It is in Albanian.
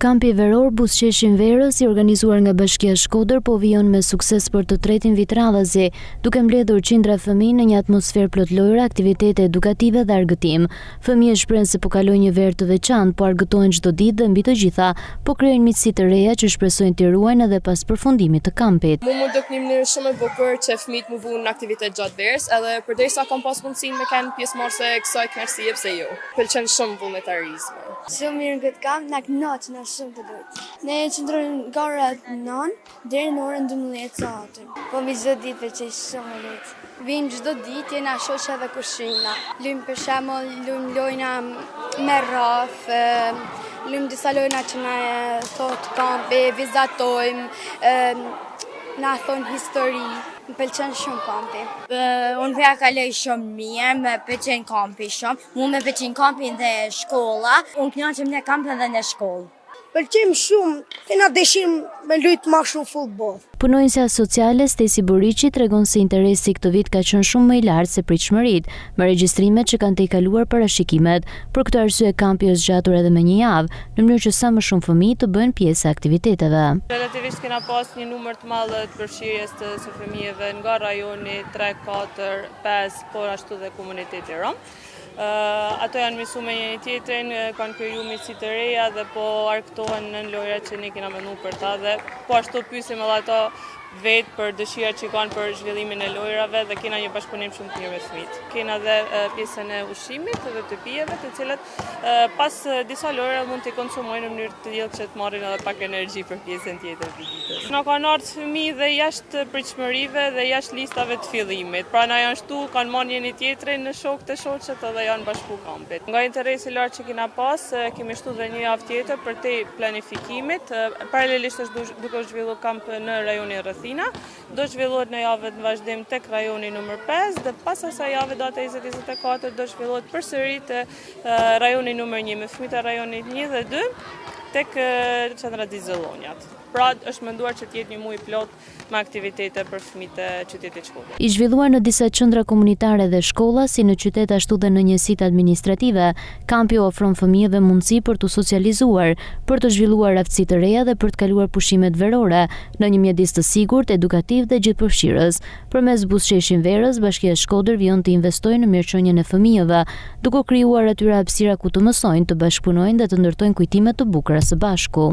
Kampi veror Buzëqeshim Verës i organizuar nga Bashkia Shkodër po vijon me sukses për të tretin vit radhazi, duke mbledhur qindra fëmijë në një atmosferë plot lojëra, aktivitete edukative dhe argëtim. Fëmijët shprehen se po kalojnë një verë të veçantë, po argëtohen çdo ditë dhe mbi të gjitha, po krijojnë miqësi të reja që shpresojnë t'i ruajnë edhe pas përfundimit të kampit. Mu m'u duk një mënyrë shumë e bukur që fëmijët m'u vu në aktivitet gjatë verës, edhe përderisa kam pas mundësinë me kenë pjesëmarrëse e kësaj kënaqësie pse jo. Pëlqen shumë vullnetarizmi. Shumë mirë në këtë kamp, na kënaqna shumë tu lujt. Ne qëndrojmë nga ora 9 deri në orën 12 sahatën. Po mi çdo ditë pëlqej shumë me lujt. Vijmë çdo ditë, jena shoqe dhe kushrina. Lujmë për shembull, lujmë lojna me rrathë, lujmë disa lojna që na thot kampi, vizatojmë, na thonë histori. Më pëlqen shumë kampi. Unë po ja kaloj shumë mirë, më pëlqen kampi shumë. Mu më pëlqen kampi dhe shkolla. Unë kënaqem në kamp dhe në shkollë. Pëlqejmë shumë, kena dëshirë me lujt ma shumë futboll. Punonjësja sociale Stesi Boriçi tregon se interesi këtë vit ka qenë shumë më i lartë se pritshmëritë, me regjistrimet që kanë tejkaluar parashikimet. Për këtë arsye kampi është zgjatur edhe me një javë, në mënyrë që sa më shumë fëmijë të bëhen pjesë e aktiviteteve. Relativisht kena pas një numër të madh të përfshirjes të së fëmijëve nga rajoni 3, 4, 5, por ashtu dhe komuniteti rom. Ato janë mësu me njëri tjetrin, kanë kriju miqësi të reja dhe po argëtohen në lojrat që ne kena menu për ta dhe po ashtu pyesim edhe ato vetë për dëshirat që kanë për zhvillimin e lojrave dhe kena një bashkëpunim shumë të mirë me fëmijët. Kena dhe pjesën e ushqimit dhe të pijeve, të cilat pas disa lojrave mund t'i konsumojnë në mënyrë të tillë që të marrin edhe pak energji për pjesën tjetër të ditës. Na kanë ardhur fëmijë dhe jashtë pritshmërive dhe jashtë listave të fillimit. Pra na janë shtu, kanë marrë njëri tjetrin në shokët e shoqet edhe janë bashku kampit. Nga interesi i lartë që kena pas, kemi shtu dhe një javë tjetër përtej planifikimit. Paralelisht është duke u zhvillu kamp në rajonin Rrethina. Do zhvillohet në javët në vazhdim tek rajoni numër 5 dhe pas asaj jave data 20-24 do zhvillohet përsëri te rajoni numër 1 me fëmijët e rajonit 1 dhe 2 tek qendra Xixëllonjat. Pra është menduar që të jetë një muaj plot me aktivitete për fëmijët e qytetit Shkodër. I zhvilluar në disa qendra komunitare dhe shkolla, si në qytet ashtu dhe në njësitë administrative, kampi u ofron fëmijëve mundësi për t'u socializuar, për të zhvilluar aftësi të reja dhe për të kaluar pushimet verore, në një mjedis të sigurt, edukativ dhe gjithëpërfshirës. Përmes Buzëqeshim Verës, Bashkia Shkodër vijon të investojë në mirëqenien e fëmijëve, duke u krijuar atyre hapësira ku të mësojnë, të bashkëpunojnë dhe të ndërtojnë kujtime të bukura së bashku.